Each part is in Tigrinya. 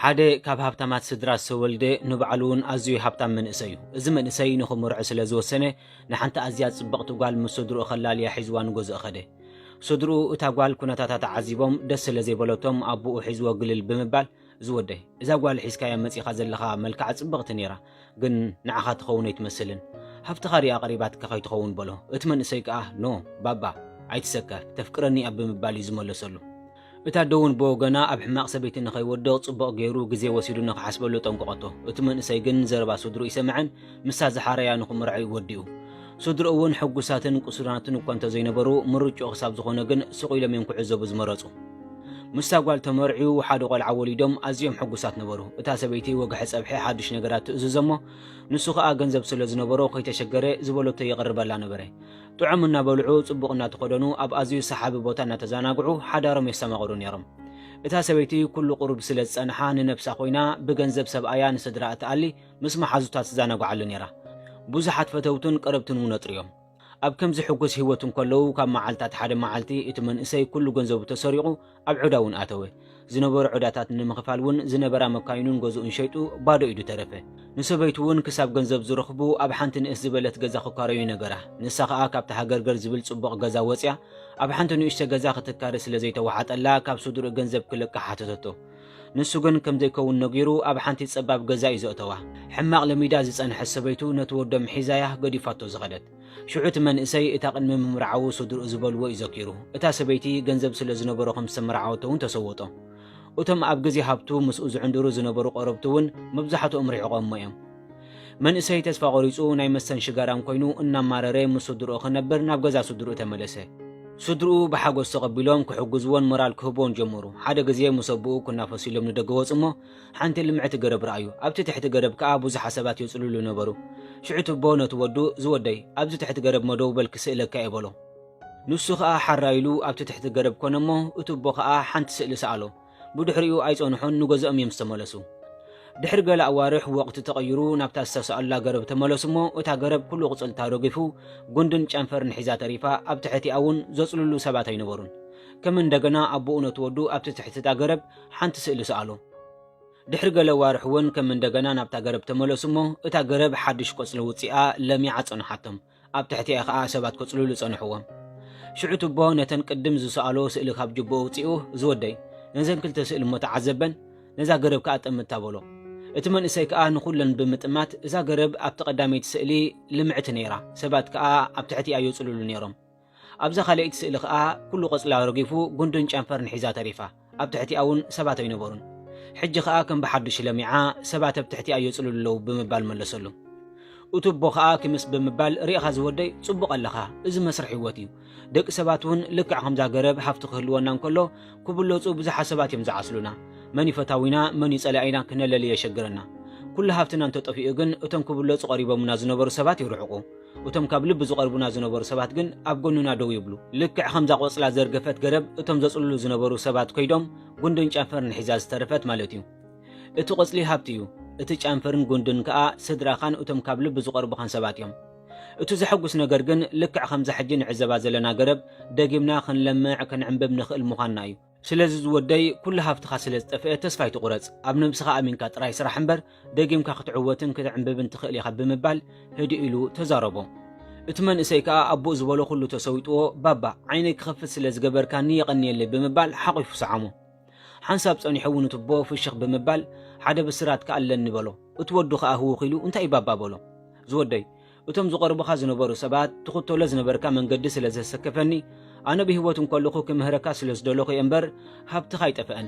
ሓደ ካብ ሃብታማት ስድራ ዝተወልደ፣ ንባዕሉ እውን ኣዝዩ ሃብታም መንእሰይ እዩ። እዚ መንእሰይ ንኽምርዖ ስለ ዝወሰነ፣ ንሓንቲ ኣዝያ ጽብቕቲ ጓል ምስ ስድርኡ ከላልያ ሒዝዋ ንገዝኡ ኸደ። ስድርኡ እታ ጓል ኩነታታ ተዓዚቦም ደስ ስለ ዘይበለቶም ኣቦኡ ሒዝዎ ግልል ብምባል፣ "ዝወደይ፣ እዛ ጓል ሒዝካያ መጺኻ ዘለኻ መልክዓ ጽብቕቲ ነይራ፣ ግን ንዓኻ ትኸውን ኣይትመስልን። ሃብትኻ ሪኣ ቀሪባትካ ከይትኸውን" በሎ። እቲ መንእሰይ ከኣ፣ "ኖ፣ ባባ፣ ኣይትሰከፍ፣ ተፍቅረኒ እያ" ብምባል እዩ ዝመለሰሉ። እታ ኣደ እውን ብወገና ኣብ ሕማቕ ሰበይቲ ንኸይወድቕ ጽቡቕ ገይሩ ግዜ ወሲዱ ንኽሓስበሉ ጠንቀቐቶ። እቲ መንእሰይ ግን ዘረባ ስድርኡ ኣይሰምዐን፣ ምስታ ዝሓረያ ንኽምርዖ እዩ ወዲኡ። ስድርኡ እውን ሕጉሳትን ቅሱናትን እኳ እንተዘይነበሩ፣ ምርጭኡ ክሳብ ዝኾነ ግን ስቕ ኢሎም እዮም ክዕዘቡ ዝመረጹ። ምስታ ጓል ተመርዕዩ ሓደ ቆልዓ ወሊዶም ኣዝዮም ሕጉሳት ነበሩ። እታ ሰበይቲ ወግሐ ጸብሒ ሓድሽ ነገራት ትእዝዞ እሞ፣ ንሱ ኸኣ ገንዘብ ስለ ዝነበሮ ከይተሸገረ ዝበለቶ የቕርበላ ነበረ። ጥዑም እናበልዑ፣ ጽቡቕ እናተኸደኑ፣ ኣብ ኣዝዩ ሰሓቢ ቦታ እናተዘናግዑ ሓዳሮም የስተማቕሩ ነይሮም። እታ ሰበይቲ ኩሉ ቁሩብ ስለ ዝጸንሓ ንነብሳ ኮይና ብገንዘብ ሰብኣያ ንስድራኣ ትኣሊ ምስ መሓዙታ ትዘናግዓሉ ነይራ። ብዙሓት ፈተውቱን ቀረብትን እውን ነጥርዮም። ኣብ ከምዚ ሕጉስ ህይወት እንከለዉ፣ ካብ መዓልታት ሓደ መዓልቲ እቲ መንእሰይ ኩሉ ገንዘቡ ተሰሪቑ ኣብ ዕዳ እውን ኣተወ። ዝነበሩ ዕዳታት ንምኽፋል እውን ዝነበራ መካይኑን ገዝኡን ሸይጡ ባዶ ኢዱ ተረፈ። ንሰበይቱ እውን ክሳብ ገንዘብ ዝረኽቡ ኣብ ሓንቲ ንእስ ዝበለት ገዛ ክካረዩ ነገራ። ንሳ ኸኣ ካብቲ ሃገርገር ዝብል ጽቡቕ ገዛ ወጽያ ኣብ ሓንቲ ንእሽቶ ገዛ ክትካረ ስለ ዘይተዋሓጠላ ካብ ስድርኡ ገንዘብ ክልቃሕ ሓተተቶ። ንሱ ግን ከም ዘይከውን ነጊሩ ኣብ ሓንቲ ጸባብ ገዛ እዩ ዘእተዋ። ሕማቕ ለሚዳ ዝጸንሐት ሰበይቱ ነቲ ወዶም ሒዛያ ገዲፋቶ ዝኸደት። ሽዑ እቲ መንእሰይ እታ ቅድሚ ምምርዓዉ ስድርኡ ዝበልዎ እዩ ዘኪሩ። እታ ሰበይቲ ገንዘብ ስለ ዝነበሮ ከም ዝተመርዓወቶ እውን ተሰወጦ። እቶም ኣብ ግዜ ሃብቱ ምስኡ ዝዕንድሩ ዝነበሩ ቀረብቱ እውን መብዛሕትኦም ርሒቖሞ እዮም። መንእሰይ ተስፋ ቆሪጹ ናይ መስተን ሽጋራን ኮይኑ እናማረረ ምስ ስድርኡ ክነብር ናብ ገዛ ስድርኡ ተመለሰ። ስድርኡ ብሓጎስ ተቐቢሎም ክሕግዝዎን ሞራል ክህብዎን ጀመሩ። ሓደ ግዜ ምስ ኣቦኡ ክናፈሱ ኢሎም ንደገ ወጹ እሞ፣ ሓንቲ ልምዕቲ ገረብ ረኣዩ። ኣብቲ ትሕቲ ገረብ ከኣ ብዙሓት ሰባት የጽልሉ ነበሩ። ሽዑ እቲ ኣቦ ነቲ ወዱ፣ "ዝወደይ፣ ኣብዚ ትሕቲ ገረብ መደው በል ክስእለካ እየ" በሎ። ንሱ ኸኣ ሓራ ኢሉ ኣብቲ ትሕቲ ገረብ ኮነ እሞ፣ እቲ ኣቦ ኸኣ ሓንቲ ስእሊ ሰኣሎ። ብድሕሪኡ ኣይጸንሑን፣ ንገዝኦም እዮም ዝተመለሱ። ድሕሪ ገለ ኣዋርሕ ወቕቲ ተቐይሩ ናብታ ዝተሰኣሉላ ገረብ ተመለሱ እሞ፣ እታ ገረብ ኩሉ ቅጽልታ ረጊፉ፣ ጉንድን ጨንፈርን ሒዛ ተሪፋ፣ ኣብ ትሕቲኣ እውን ዘጽልሉ ሰባት ኣይነበሩን። ከም እንደገና ኣቦኡ ነቲ ወዱ ኣብቲ ትሕቲ እታ ገረብ ሓንቲ ስእሊ ሰኣሎ። ድሕሪ ገለ ኣዋርሕ እውን ከም እንደገና ናብታ ገረብ ተመለሱ እሞ፣ እታ ገረብ ሓድሽ ቆጽሊ ውጺኣ ለሚዓ ጸንሓቶም። ኣብ ትሕቲኣ ኸኣ ሰባት ከጽልሉ ጸንሕዎም። ሽዑ እቲ ኣቦ ነተን ቅድም ዝሰኣሎ ስእሊ ካብ ጅብኡ ኣውጺኡ፣ "ዝወደይ፣ ነዘን ክልተ ስእሊ እሞ ተዓዘበን፣ ነዛ ገረብ ከኣ ጠምታ" በሎ። እቲ መንእሰይ ከኣ ንኹለን ብምጥማት፣ እዛ ገረብ ኣብቲ ቀዳመይቲ ስእሊ ልምዕቲ ነይራ፣ ሰባት ከኣ ኣብ ትሕቲኣ የጽልሉ ነይሮም። ኣብዛ ካልኣይቲ ስእሊ ከኣ ኩሉ ቆጽላ ረጊፉ፣ ጉንድን ጨንፈርን ሒዛ ተሪፋ። ኣብ ትሕቲኣ እውን ሰባት ኣይነበሩን። ሕጂ ኸኣ ከም ብሓድሽ ለሚዓ፣ ሰባት ኣብ ትሕቲኣ የጽልሉ ኣለዉ ብምባል መለሰሉ። እቲ ኣቦ ኸኣ ክምስ ብምባል፣ "ርኢኻ ዝወደይ፣ ጽቡቕ ኣለኻ፣ እዚ መስርሕ ህይወት እዩ። ደቂ ሰባት እውን ልክዕ ከምዛ ገረብ ሃብቲ ክህልወና እንከሎ፣ ክብለጹ ብዙሓት ሰባት እዮም ዝዓስሉና። መን እዩ ፈታዊና፣ መን እዩ ጸላኢና ክነለሊ የሸግረና። ኩሉ ሃብትና እንተጠፊኡ ግን፣ እቶም ክብለጹ ቀሪቦምና ዝነበሩ ሰባት ይርሕቁ። እቶም ካብ ልቢ ዝቐርቡና ዝነበሩ ሰባት ግን ኣብ ጎንና ደው ይብሉ። ልክዕ ከምዛ ቆጽላ ዘርገፈት ገረብ፣ እቶም ዘጽልሉ ዝነበሩ ሰባት ከይዶም፣ ጉንድን ጨንፈርን ሒዛ ዝተረፈት ማለት እዩ። እቲ ቆጽሊ ሃብቲ እዩ፣ እቲ ጨንፈርን ጉንድን ከኣ ስድራኻን እቶም ካብ ልቢ ዝቐርቡኻን ሰባት እዮም። እቲ ዘሐጉስ ነገር ግን፣ ልክዕ ከምዛ ሕጂ ንዕዘባ ዘለና ገረብ፣ ደጊምና ክንለምዕ፣ ክንዕንብብ ንኽእል ምዃንና እዩ። ስለዚ ዝወደይ፣ ኩሉ ሃብትኻ ስለ ዝጠፍአ ተስፋ ኣይትቑረጽ። ኣብ ነብስኻ ኣሚንካ ጥራይ ስራሕ እምበር፣ ደጊምካ ክትዕወትን ክትዕንብብን ትኽእል ኢኻ" ብምባል ህድእ ኢሉ ተዛረቦ። እቲ መንእሰይ ከኣ ኣቦኡ ዝበሎ ኩሉ ተሰዊጥዎ፣ "ባባ፣ ዓይነይ ክኸፍት ስለ ዝገበርካኒ የቐንየለይ" ብምባል ሓቒፉ ሰዓሞ። ሓንሳብ ጸኒሑ እውን እቲ ኣቦ ፍሽኽ ብምባል፣ "ሓደ ብስራት ከኣ ኣለኒ" በሎ። እቲ ወዱ ከኣ ህውኽ ኢሉ፣ "እንታይ እዩ ባባ?" በሎ። "ዝወደይ፣ እቶም ዝቐርቡኻ ዝነበሩ ሰባት ትኽተሎ ዝነበርካ መንገዲ ስለ ዘሰከፈኒ፣ ኣነ ብህይወት እንከለኹ ክምህረካ ስለ ዝደለኹ እየ እምበር፣ ሃብትኻ ኣይጠፍአን፣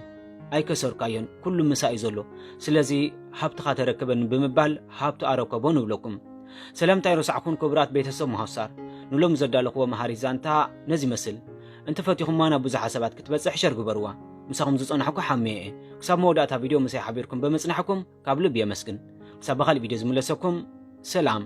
ኣይከሰርካዮን፣ ኩሉ ምሳይ እዩ ዘሎ። ስለዚ ሃብትኻ ተረከበኒ" ብምባል ሃብቱ ኣረከቦ ንብለኩም። ሰላምታ ኣይረሳዕኩን ክቡራት ቤተሰብ መሃሳር። ንሎሚ ዘዳለኽዎ መሃሪት ዛንታ ነዚ ይመስል። እንተፈቲኹማ ናብ ብዙሓት ሰባት ክትበጽሕ ሸር ግበርዋ። ምሳኹም ዝጸናሕኩ ሓምየ እየ። ክሳብ መወዳእታ ቪድዮ ምሳይ ሓቢርኩም ብምጽናሕኩም ካብ ልቢ የመስግን። ክሳብ ብኻልእ ቪድዮ ዝምለሰኩም፣ ሰላም።